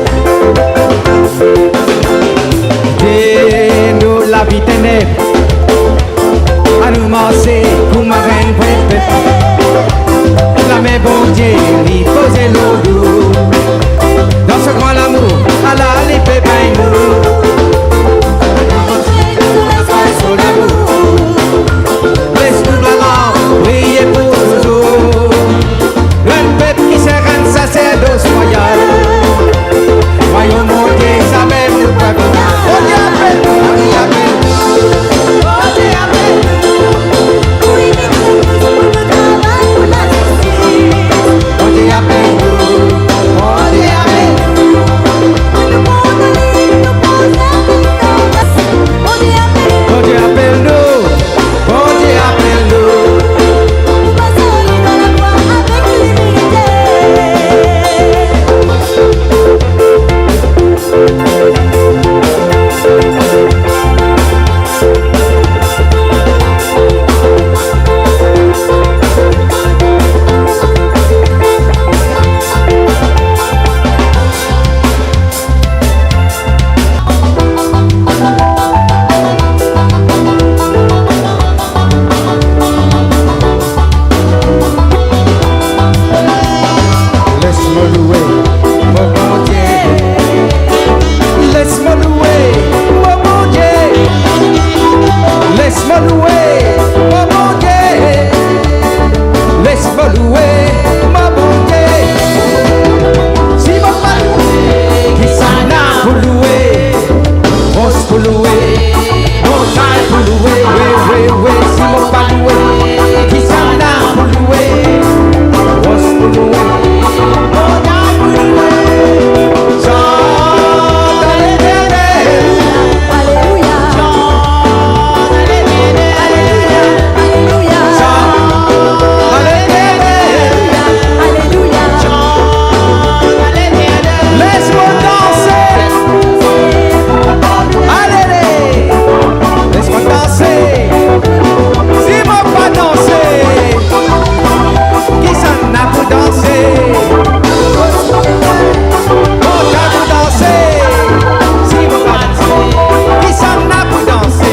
Loue mo Bondie, les mo loue mo Bondie. Si mo pa loue, kisannla pou loue? Ros pou loue, montagn pou loue, wi, wi, wi. Si mo pa loue, kisannla pou loue? Ros pou loue, montagn pou loue. Chant à l'Éternel. Alelouya. Chant à l'Éternel. Alelouya. Chant à l'Éternel. Alelouya. Chant à l'Éternel. Les mo danse. Ale, les mo danse. Si mo pa danse, kisannla pou danse? Mo pa pou danse. Si mo pa danse, kisannla pou danse?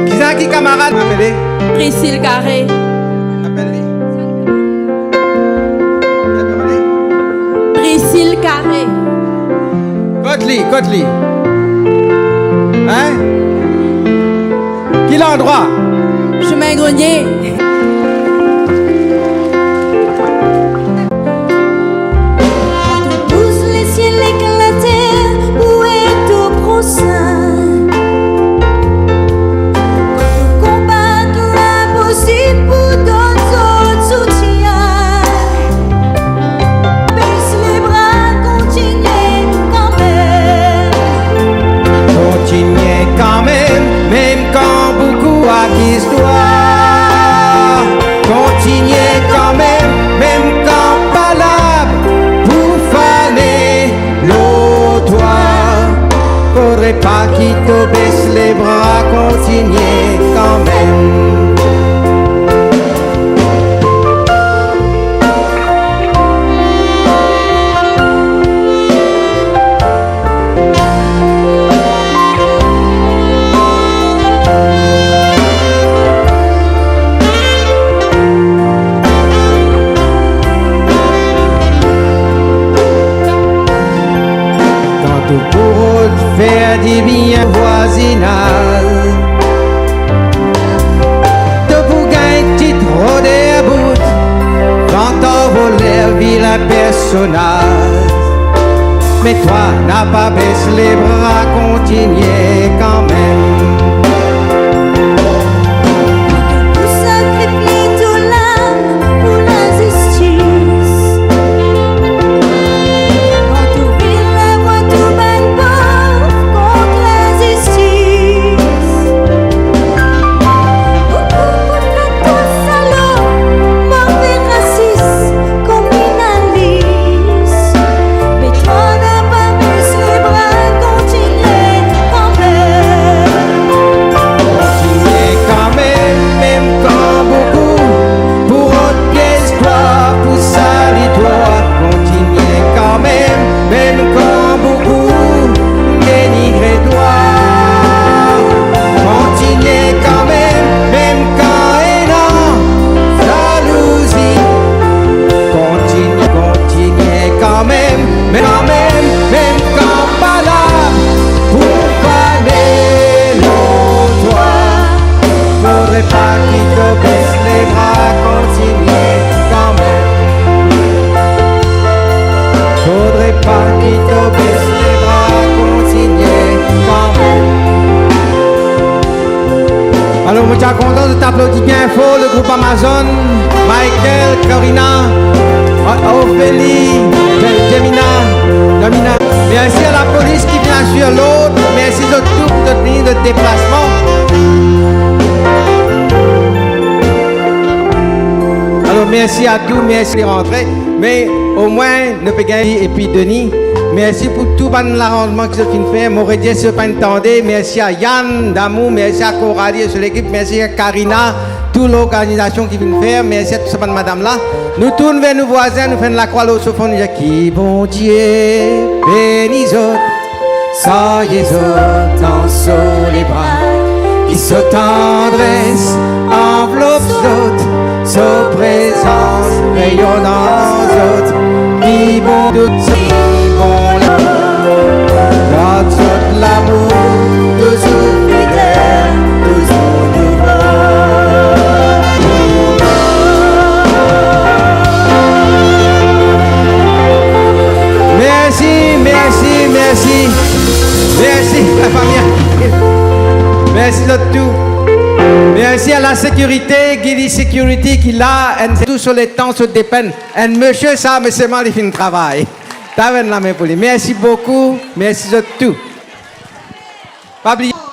Kisannla ki kamarad apele? Priscille Carré. Apel li. Ki apel li? Priscille Carré. Kot li, kot li? Hein? Ki landrwa? Chemin Grenier. Kan to bous lesiel ek later pou ed to prosin, kan to konbat linposib pou donn zot soutien, bes lebra, kontigne kanmem. Kontigne kanmem, mem kan boukou akiz twa. Kontigne kanmem, mem kan palab pou fane lor twa. Fodre pa ki to bes lebra, kontigne kanmem. Kan to pou rod fer dibien vwazinaz, personaz, me twa napa bes lebra, kontinie kanmem. Pou sakrifie to lam pou lazistis, kan to vinn lavwa tou bann pov kont lazistis, ou pou kont to salo, move rasis, kriminalis, me twa napa bes lebra, kontinie kanmem. Kontinie kanmem, mem kan boukou pou rod pies twa, pou sali twa. Kontinie kanmem, mem kan boukou denigre twa. Kontinie kanmem, mem kan ena zalouzi. Kontinie, kontinie kanmem, me kanmem, mem kan pala pou pale lor twa. Fodre pa ki to bes lebra, kontinie kanmem. Fodre pa ki to bes lebra, kontinie kanmem. Alor, mo ti a kontan zot aplodi bien for le group Amazon, Michael, Karina, Ophélie, Jemina, Jamina. Mersi a lapolis ki vinn asir lord. Mersi zot tou pou zot vini, zot deplasman. Alor, mersi a tou, mersi rantre. Me omwin nou pe gagn epi Denis. Mersi pou tou bann laranzman ki zot finn fer. Mo redir si zot pa'nn tande. Mersi a Yann Damour, mersi a Coralie e so lekip, mersi a Karina, tou lorganizasion ki finn fer. Mersi a tou sa bann madam la. Nou tourn ver nou vwazin, nou fer enn lakrwa lor so fron, nou dir ki Bondie beni zot. Sarye zot dan so lebra, ki so tandres anvlop zot, so prezans reyon dan zot. Ki bon tou, ki bon lamour, gard zot lamour touzour fidel, touzour nouvo. Mersi, mersi, mersi. Mersi, lafami. Mersi zot tou. Mersi a lasekirite, Gili Security ki la, enn tou so letan, so depenn. Enn misie sa, me selman li finn travay. Tav enn lame pou li. Mersi boukou, mersi zot tou. Pa bliye.